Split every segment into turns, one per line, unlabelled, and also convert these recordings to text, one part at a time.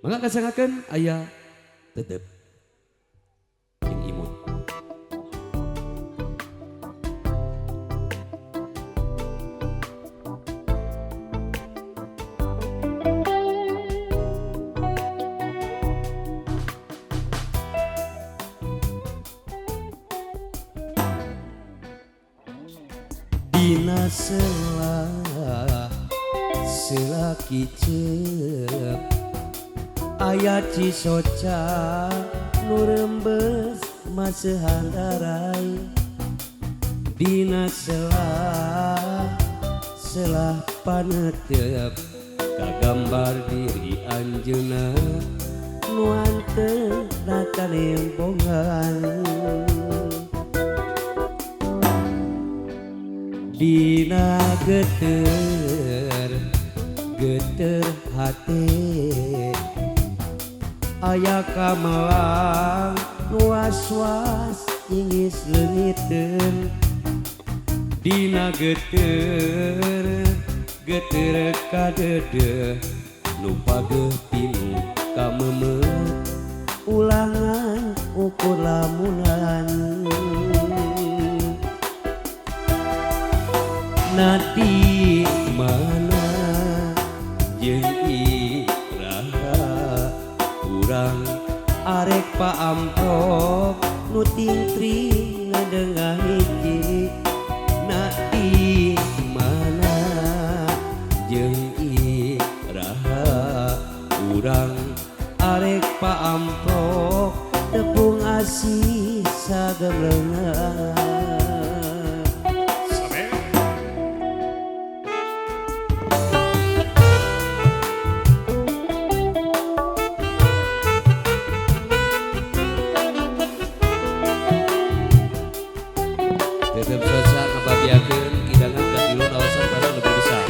Mangga kasangakeun aya tetep jeung imut. Dina sela sela kicep aya cisoca nu rembes maseuhan darai. Dina sela sela panetep kagambar diri anjeunna nu anteng natanembongan. Dina geter geter hate aya kamelang nu was-was ingis leungiteun. Dina geter geter kadeudeung nu pageuh pinu kamemeut ulangan ukur lamunan. Nati mana jeung iraha urang arek paamprok nu tingtring ngadengah hiji. Nati mana jeung iraha urang arek paamprok tepung asih sagemleungan. Tetep soca ngabagiakeun kidangan katilu kawasan barang lebih besar.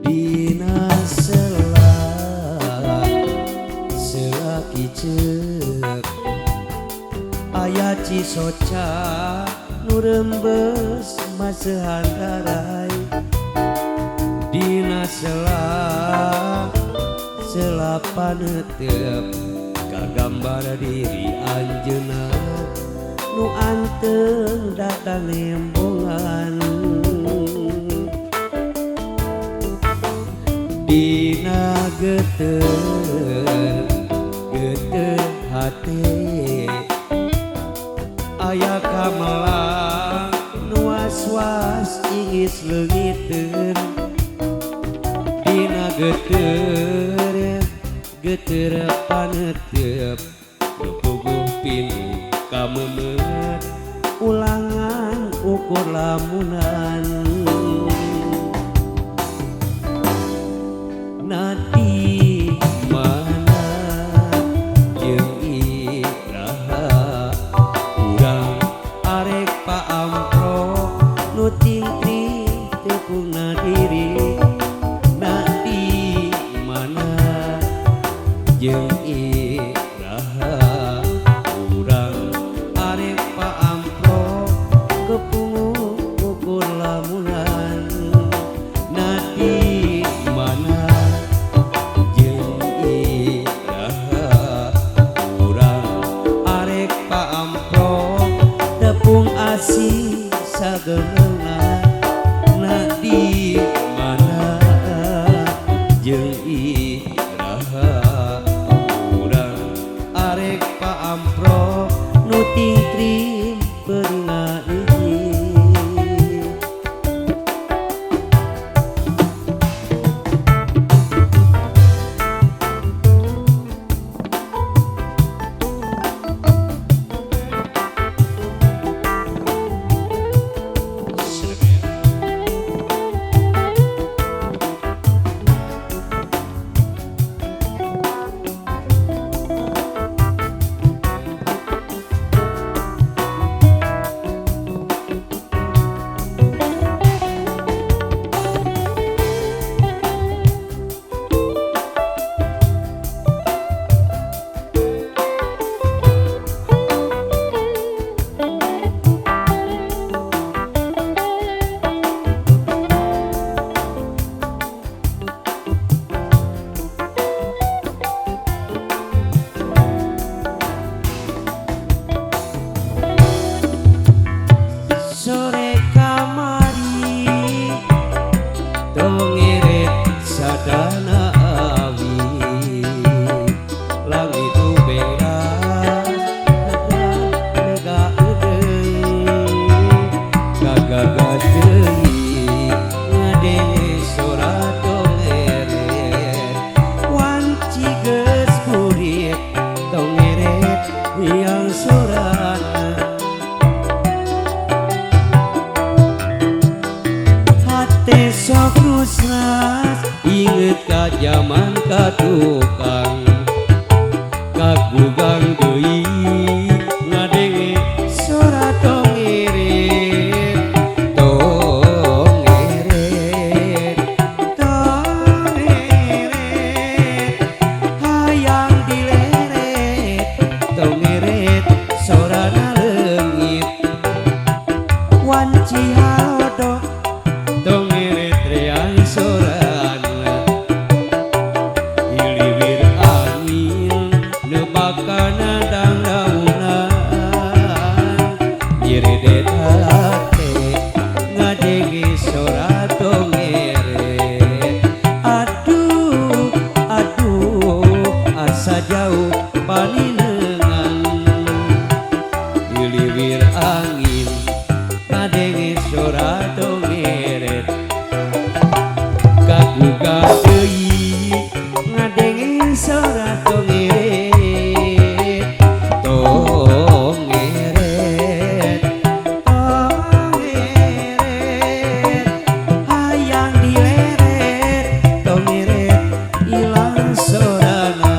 Dina sela sela kicep aya cisoca nu rembes maseuhan darai. Dina sela sela panetep kagambar diri anjeunna nu anteng datang nembongan. Dina geter geter hate aya kamelang nu was-was ingis leungiteun. Dina geter geter panetep nu puguh pinu kamemeut ulangan ukur lamunan. Nati mana jeung iraha urang arek paamprok nu tingtring tepungna diri. Nati mana jeung iraha urang arek paamprok kepungu ukur lamunan. Nati mana tepung asih sagemeungan. Nati mana jeung iraha urang arek paamprok nu tingtring peurina hiji. Lanceuk ka jaman ka tukang kagugang deui ngadenge sora tongeret tongeret tongeret hayang dileret tongeret sorana leungit wanci halodo tongeret reang sorana hiliwir angin nebakana dangdaunan nyiredet hate ngadenge sora tongeret aduh aduh asa jauh paninengan hiliwir angin ngadenge sora tongeret kagugang deui ngadenge sora tongeret tongeret tongeret hayang dileret tongeret ilang sorana.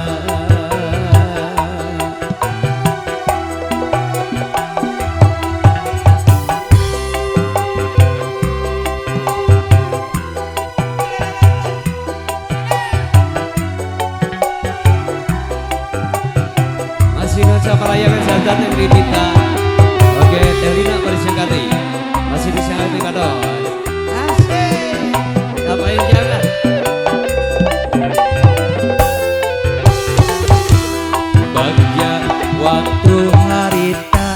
Masih nuansa pelayangan santan yang Ridita. Oke, Telina Bersengkati masih di Sangati Badon. Asik. Ngapain jangan? Bagja waktu harita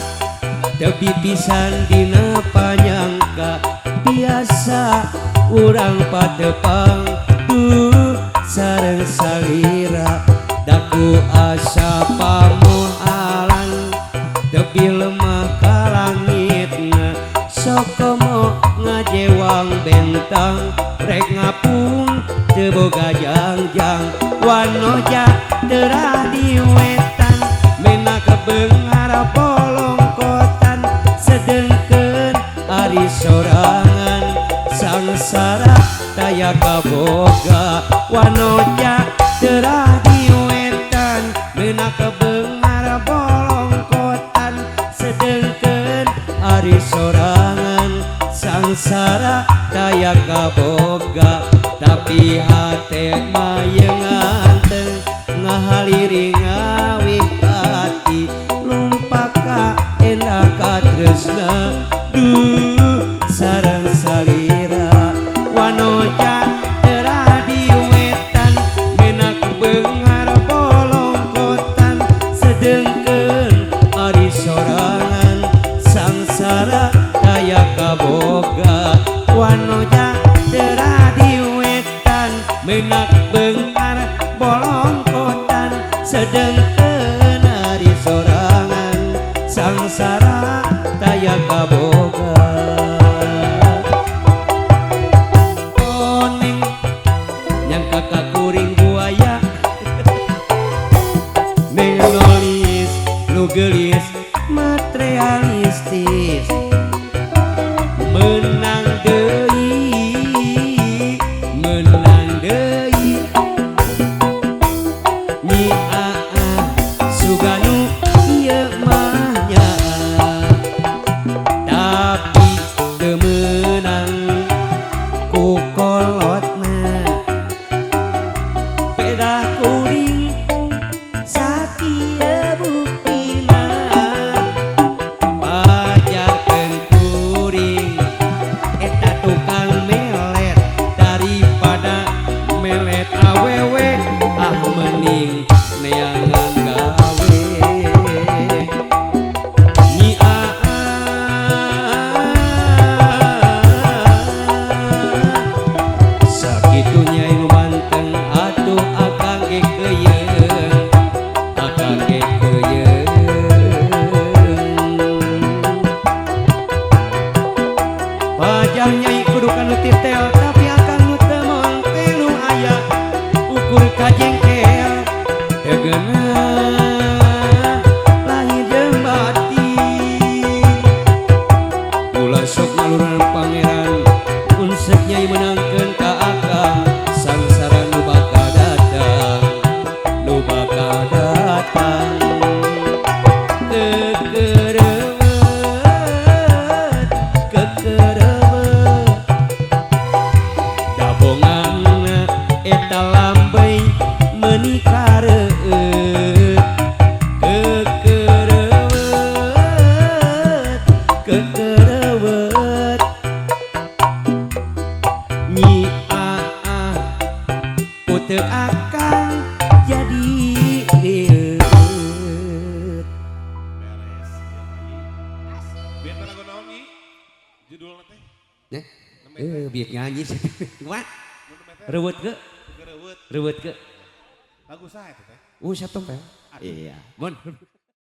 tebi pisan dina panyangka biasa urang patepang duh sareng salira daku asa pamoalan tepi lemah ka langitna sokomo ngajewang bentang rek ngapung teu boga jangjang wanoja terah di wetan menak beunghar bolongkotan sedengkeun ari sorangan sangsara taya kaboga wanoja terah di wetan menak beunghar bolongkotan sedengkeun ari sorangan sangsara taya kaboga tapi hate mayeung anteng ngahaliring ngawih hati lumpak ka endah katresna duh sareng salira wanoja terah di wetan menak beunghar bolongkotan sedengkeun ari sorangan sangsara taya kaboga wanoja terah di wetan menak beunghar bolongkotan sedengkeun ari sorangan sangsara taya kaboga. Koneng nyangka kakuring buaya neng nolis nu geulis materialistis menang deui Nyi Aa suganu ieu mah nyaa tapi teu meunang ku kolotna pedah kuring sakieu buktina pajarkeun kuring eta tukang melet daripada melet awewe ah mending neangan gawe Nyi Aa sakitu nyai nu banteng atuh akang ge keuyeung akang ge keuyeung pajah nyai kudu kanu titel tapi akang nu teu moal telu aya ukur ka jengkel teu geunah. Eta lambey meuni kareueut. Kekereuweut, kekereuweut. Nyi Aah, puteuh akang jadi rieut.
Beres ya lagi. Biar lagu naon, Nyi? Judulna teh?
Neh, eh, biar nyanyi sih. Kumaha?
Mun teh
Reuweut ke?
Reuweut.
Reuweut ke?
Lagu saha eta teh?
Siapa teh? Iya. Mun.